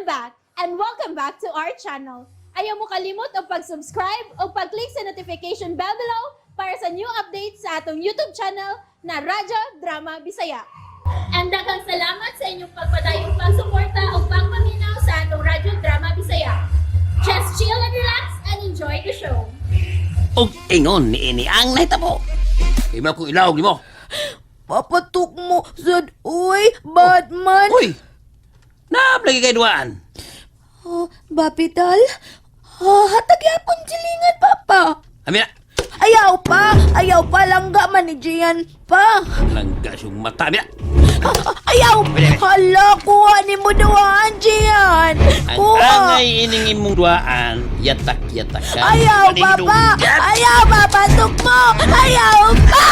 I'm back and welcome back to our channel. Ayaw mo kalimot og pag-subscribe o pag-click sa notification bell below para sa new updates sa atong YouTube channel na Radyo Drama Bisaya. And daghang salamat sa inyong pagpadayong pagsuporta o pagpaminaw sa atong Radyo Drama Bisaya. Just chill and relax and enjoy the show. Og ingon ni ini ang nahitabo. Kay mo kong ilawog nimo. Papatok mo, sad, uy, Batman. Uy! Naab lagi kay duaan. Oh, Bapital? Ah, hatag yapon jilingan, Papa. Amina, Ayaw pa, ayaw pa, langga man ni Gian pa. langga siyang mata. Amina, Ah, ayaw, hala, kuha ni mo duwaan, Gian. ang Kuha. angay ining imong duaan, yatak-yatak ka. Ayaw, Papa. Ayaw, papatok mo. Ayaw pa.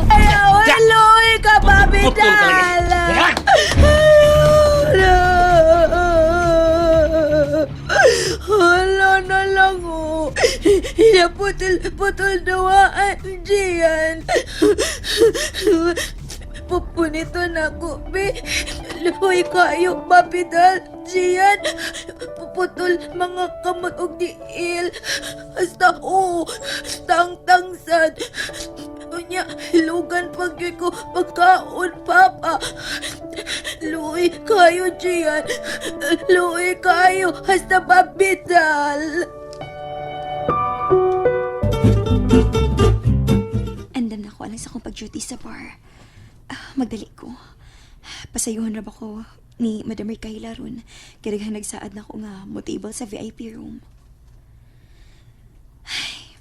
Ayaw, hello, ka, Putol ka lagi. Papital. Teka! Hala na lang oh. Naputol, putol duwaan, Gian. Pupunito na ko, be. Luhoy kayo, Papidal, Gian. Puputol mga kamot og diil. Hasta, oh, tang-tang sad. Unya, hilugan pag ko pagkaon, Papa. Luoy kayo, Gian. Luoy kayo, hasta Papidal. Andam na ako alang sa akong pag-duty sa bar. Ah, magdali ko. Pasayuhan ra ba ko ni Madam Ricaila ron. Kaya daghang nagsaad na ako nga mo table sa VIP room. Ay,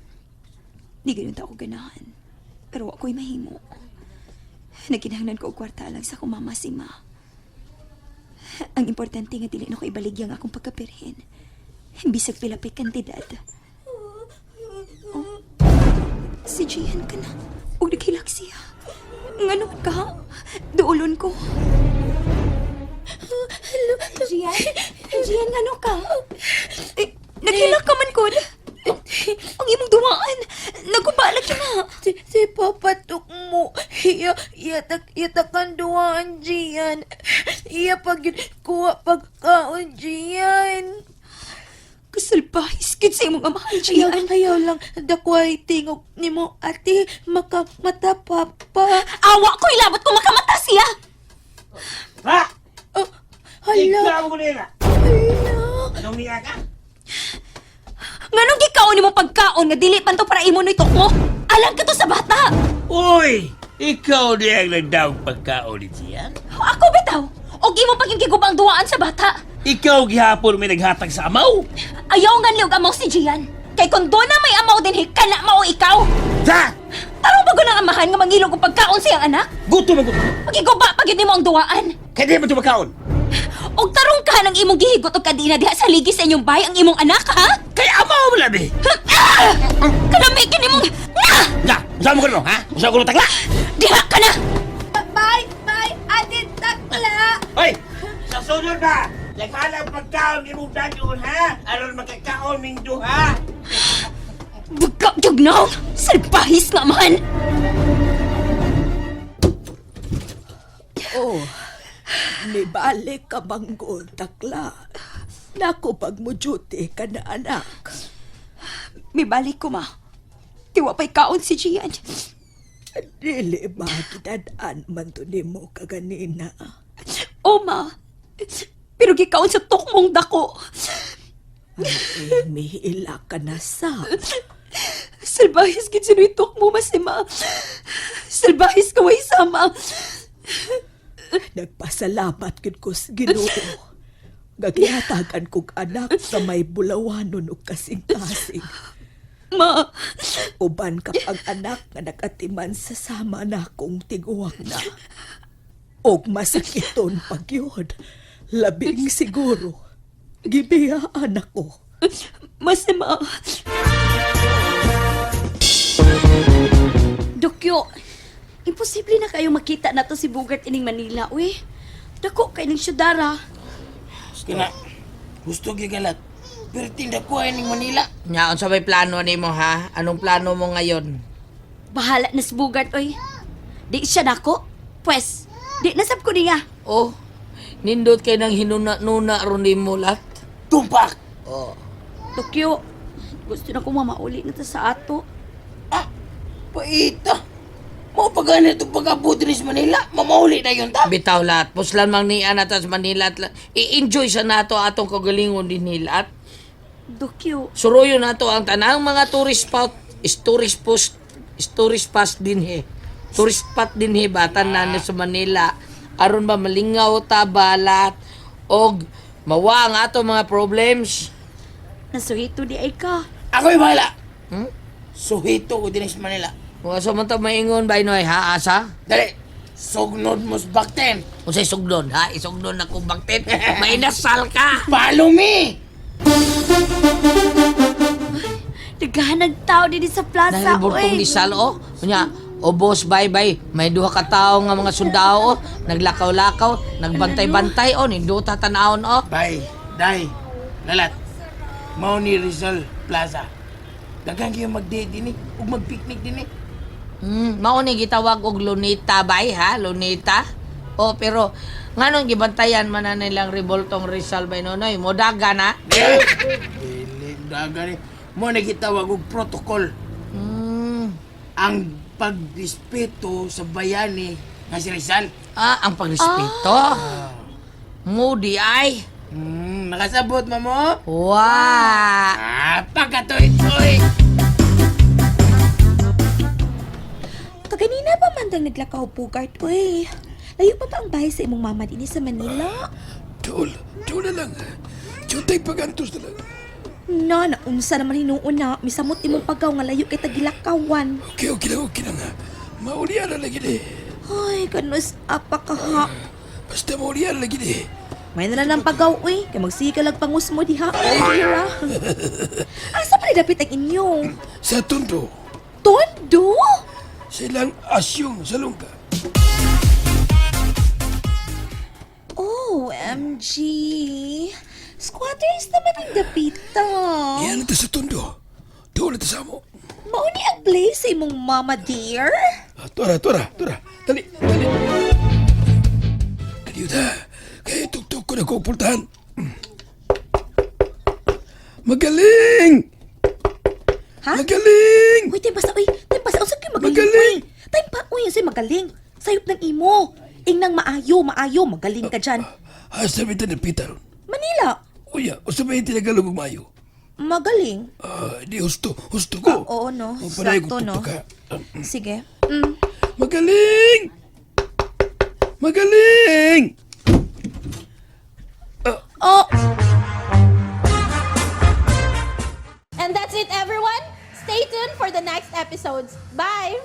di ganun ta ako ganahan. Pero ako'y mahimo. Nagkinahanglan ko og kwarta lang sa akong mama si ma. Ang importante nga dili na ko ibaligya ang akong pagkapirhin. Bisag pila pa'y kantidad. Si Gian ka na. Huwag naghilak siya. Nga naman ka? Duulon ko. Gian? Gian, ano ka? Eh, naghilak ka man ko. Ang imong dumaan. Nagkubalag siya na. Si Papa mo. Iya, iyatak, iyatakan duwaan, Gian. Iya pag kuha pagkaon, Gian. Kasalbahis gid sa imong amahan, Ayaw, Gian. ayaw lang, dakway tingog ni mo, ate, makamata, Papa. Awa ko, ilabot ko makamata siya. Ha? Oh, hala, Ikaw ko nila. hala. Anong niya ka? Nganong gikaon nimo pagkaon nga dili pan to para imo ni mo? Alang ka to sa bata. Uy! Ikaw niya ang nagdaog pagkaon ni Gian? Ako bitaw. Og imo pag yung gigubang duwaan sa bata. Ikaw gihapon may naghatag sa amaw? Ayaw nga liog amaw si Gian. Kay kung doon na may amaw din, kana mao ikaw. Ha? Tarong bago ng amahan nga mangilog og pagkaon sa iyang anak? Gutom ang gutom. Pagiguba pag yun nimo ang duwaan. Kaya di mo ito magkaon. Og tarong ka ng imong gihigot og kadina diha sa ligi sa inyong bahay ang imong anak, ha? Kaya amaw mo labi. Ah! Kanami kini mong na! Na, usaha mo ko na, ha? Usaha ko na tagla. Diha ka na! Bye, bye, ate takla. Hoy! Sa sunod ba? Naghalang pagkaon imong dayon, ha? Aron magkakaon ming duha. Buka jugnaw! Salbahis nga man! Oh, nibalik ka banggol, takla. Naku, pag mo duty ka na, anak. Mibalik ko ma. Tiwa pa'y kaon si Gian. Dili ba, gidadaan man to nimo kaganina. O ma, pero gikaon sa tukmong dako. Ay, mihila ka na sa. Salbahis gid sinuy tukmo masima. Salbahis ka way sama. Nagpasalamat gid ko sa Ginoo. Gagihatagan kog anak sa may bulawanon og kasing-kasing. Ma, Uban kapag anak nga nakatiman sa sama na kong tiguwang na. Og masakiton pag yun. Labing siguro. Gibiyaan ako. masima. Dukyo, imposible na kayo makita na to si Bugart ining Manila, uy. Dako kay ning syudara. Kina, gusto gigalat. Pero tinda ko ay ning Manila. Nya, unsa may plano nimo ha? Anong plano mo ngayon? Bahala na si Bugart, uy. Di siya nako. Pwes, di nasab ko niya. Oh, Nindot kay nang hinuna-nuna ron nimo lat. Tumpak! Oh. Tokyo, gusto na ko mamauli na ta sa ato. Ah, paita. Mao pa gani itong pag-abot din sa Manila. Mamauli na yun ta. Bitaw lat. Puslan mang niya na ta sa Manila. At i-enjoy sa nato atong kagalingon din nila. At Tokyo, suruyo nato ang tanang mga tourist spot, is tourist post, is tourist pass din he. Tourist spot din he batan na ni sa Manila. Aron ba malingaw ta balat og mawa ang ato mga problems. nasuhito di ay ka. Ako'y bahala. Hmm? Suhito ko din sa Manila. Mga sa man ta maingon ba inoy ha asa? Dali, sugnod mo sa bakten. Unsay sugdon ha? Isugdon ako baktit. Mainasal ka. Follow me! Naghahanag tao din sa plaza, Dahil burtong uy. ni Sal oh. Unya, o boss, bye bye. May duha ka tawo nga mga sundao oh. Naglakaw-lakaw, nagbantay-bantay oh, nindota tan-awon oh. Bye, day, lalat. Mao ni Rizal Plaza. Daghang kayo mag-date din eh, ug mag-picnic din eh. Mao ni gitawag og lunita bay ha, lunita. Oh, pero nganong gibantayan man na nilang revoltong Rizal bay nonoy, modaga na. Dili, daga ni. Mo na gitawag og protocol. Ang pagrespeto sa bayani nga si Rizal. Ah, ang pagrespeto. Moody ay. Nakasabot mamo? Wa. Ah, pagkatoy-toy! Kaganina pa man dang naglakaw, Bugart, uy. Layo pa ba ang bahay sa imong mama dinhi sa Manila? Tol, tol na lang. Jutay pagantos na lang. Na, naunsa naman hinuon na. Misamot imong pagaw nga layo kay tagilakawan. Okay, okay lang, okay lang. Maulian na lagi ni. Ay, kanus apa ka ha. Basta maulian lagi ni. May na lang ng pagaw, uy. Kay magsige ka lang pangus mo diha. Ay, ra. Asa pa ni dapit ang inyo? Sa tondo, Tondo? silang asyong salungka. OMG! Squatters naman ang dapita. Yan ito sa tondo. Doon ito sa amo. Mauni ang place sa imong mama, dear. Ah, Tora, tora, tora. Dali, dali. Kadiyo ta. Kaya tuktok ko na kupultahan. Magaling! Ha? Magaling! Uy, time basta, uy. Time basta, unsa kay magaling? Magaling! Uy. Time pa, uy, unsay magaling. Sayop ng imo. Ingnang maayo, maayo, magaling ka dyan. Asa may tanapita ron. Manila, Uya, usa may tinagalog og maayo. magaling. Ah, di husto, husto ko. Ah, oo, no. Ang panay Sakto, ko no. tuktok ka. Ah, Sige. Magaling! Magaling! Oh, And that's it everyone. Stay tuned for the next episodes. Bye!